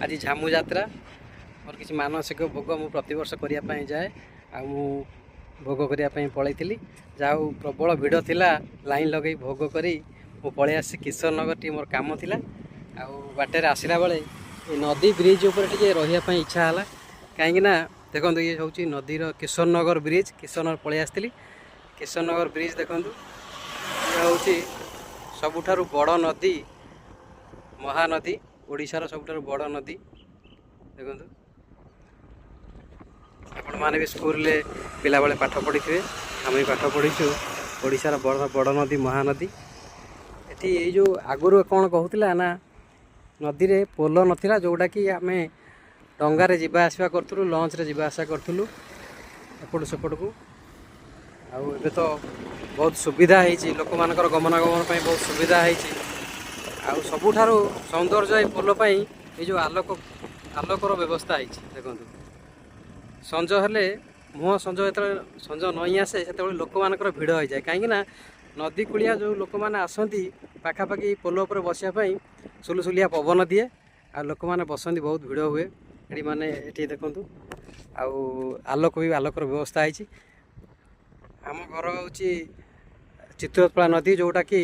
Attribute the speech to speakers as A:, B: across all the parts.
A: ଆଜି ଝାମୁ ଯାତ୍ରା। ମୋର କିଛି ମାନସିକ ଭୋଗ ମୁଁ ପ୍ରତିବର୍ଷ କରିବା ପାଇଁ ଯାଏ, ଆଉ ମୁଁ ଭୋଗ କରିବା ପାଇଁ ପଳେଇଥିଲି। ଯାହା ହଉ, ପ୍ରବଳ ଭିଡ଼ ଥିଲା। ଲାଇନ୍ ଲଗେଇ ଭୋଗ କରି ମୁଁ ପଳେଇ ଆସିଛି କିଶୋରନଗର। ଟିକେ ମୋର କାମ ଥିଲା। ଆଉ ବାଟରେ ଆସିଲା ବେଳେ ଏ ନଦୀ ବ୍ରିଜ୍ ଉପରେ ଟିକେ ରହିବା ପାଇଁ ଇଚ୍ଛା ହେଲା, କାହିଁକି ନା ଦେଖନ୍ତୁ, ଇଏ ହେଉଛି ନଦୀର କିଶୋରନଗର ବ୍ରିଜ୍। କିଶୋରନଗର ପଳେଇ ଆସିଥିଲି। କିଶୋରନଗର ବ୍ରିଜ୍ ଦେଖନ୍ତୁ। ଇଏ ହେଉଛି ସବୁଠାରୁ ବଡ଼ ନଦୀ ମହାନଦୀ, ଓଡ଼ିଶାର ସବୁଠାରୁ ବଡ଼ ନଦୀ। ଦେଖନ୍ତୁ, ଆପଣମାନେ ବି ସ୍କୁଲରେ ପିଲାବେଳେ ପାଠ ପଢ଼ିଥିବେ, ଆମେ ବି ପାଠ ପଢ଼ିଛୁ, ଓଡ଼ିଶାର ବଡ଼ ବଡ଼ ନଦୀ ମହାନଦୀ। ଏଠି ଏଇ ଯେଉଁ ଆଗରୁ କ'ଣ କହୁଥିଲା ନା, ନଦୀରେ ପୋଲ ନଥିଲା, ଯେଉଁଟାକି ଆମେ ଡଙ୍ଗାରେ ଯିବା ଆସିବା କରୁଥିଲୁ, ଲଞ୍ଚରେ ଯିବା ଆସିବା କରୁଥିଲୁ ଏପଟୁ ସେପଟକୁ। ଆଉ ଏବେ ତ ବହୁତ ସୁବିଧା ହେଇଛି, ଲୋକମାନଙ୍କର ଗମନାଗମନ ପାଇଁ ବହୁତ ସୁବିଧା ହେଇଛି। ଆଉ ସବୁଠାରୁ ସୌନ୍ଦର୍ଯ୍ୟ ଏଇ ପୋଲ ପାଇଁ ଏଇ ଯେଉଁ ଆଲୋକର ବ୍ୟବସ୍ଥା ହେଇଛି। ଦେଖନ୍ତୁ, ସଞ୍ଜ ହେଲେ, ମୁହଁ ସଞ୍ଜ, ଯେତେବେଳେ ସଞ୍ଜ ନଇଁ ଆସେ, ସେତେବେଳେ ଲୋକମାନଙ୍କର ଭିଡ଼ ହେଇଯାଏ, କାହିଁକି ନା ନଦୀ କୂଳିଆ ଯେଉଁ ଲୋକମାନେ ଆସନ୍ତି ପାଖାପାଖି ପୋଲ ଉପରେ ବସିବା ପାଇଁ। ସୁଲୁସୁଲିଆ ପବନ ଦିଏ ଆଉ ଲୋକମାନେ ବସନ୍ତି, ବହୁତ ଭିଡ଼ ହୁଏ ଏଠି। ମାନେ ଏଠି ଦେଖନ୍ତୁ, ଆଉ ଆଲୋକ ବି, ଆଲୋକର ବ୍ୟବସ୍ଥା ହେଇଛି। ଆମ ଘର ହେଉଛି ଚିତ୍ରୋତ୍ପଳା ନଦୀ, ଯେଉଁଟାକି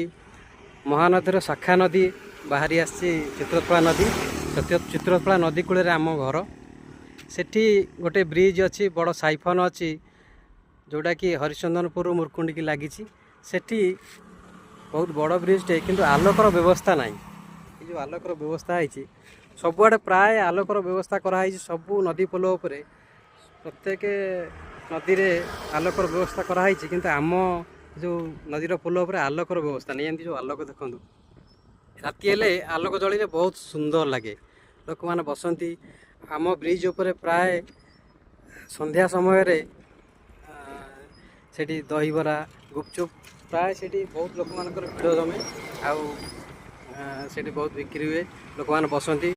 A: ମହାନଦୀର ଶାଖା ନଦୀ ବାହାରି ଆସିଛି ଚିତ୍ରୋତ୍ପଳା ନଦୀ। ଚିତ୍ରୋତ୍ପଳା ନଦୀ କୂଳରେ ଆମ ଘର। ସେଠି ଗୋଟେ ବ୍ରିଜ୍ ଅଛି, ବଡ଼ ସାଇଫନ୍ ଅଛି, ଯେଉଁଟାକି ହରିଚନ୍ଦନପୁର ମୁର୍କୁଣ୍ଡିକି ଲାଗିଛି। ସେଠି ବହୁତ ବଡ଼ ବ୍ରିଜ୍ଟେ, କିନ୍ତୁ ଆଲୋକର ବ୍ୟବସ୍ଥା ନାହିଁ। ଏ ଯେଉଁ ଆଲୋକର ବ୍ୟବସ୍ଥା ହେଇଛି, ସବୁଆଡ଼େ ପ୍ରାୟ ଆଲୋକର ବ୍ୟବସ୍ଥା କରାହେଇଛି। ସବୁ ନଦୀ ପୋଲ ଉପରେ, ପ୍ରତ୍ୟେକ ନଦୀରେ ଆଲୋକର ବ୍ୟବସ୍ଥା କରାହେଇଛି, କିନ୍ତୁ ଆମ ଯେଉଁ ନଦୀର ପୋଲ ଉପରେ ଆଲୋକର ବ୍ୟବସ୍ଥା ନାହିଁ। ଏମିତି ଯେଉଁ ଆଲୋକ ଦେଖନ୍ତୁ, ରାତି ହେଲେ ଆଲୋକ ଜଳିଲେ ବହୁତ ସୁନ୍ଦର ଲାଗେ। ଲୋକମାନେ ବସନ୍ତି ଆମ ବ୍ରିଜ୍ ଉପରେ ପ୍ରାୟ ସନ୍ଧ୍ୟା ସମୟରେ। ସେଠି ଦହିବରା, ଗୁପଚୁପ୍ ପ୍ରାୟ ସେଠି ବହୁତ ଲୋକମାନଙ୍କର ଭିଡ଼ ଜମେ, ଆଉ ସେଠି ବହୁତ ବିକ୍ରି ହୁଏ, ଲୋକମାନେ ବସନ୍ତି।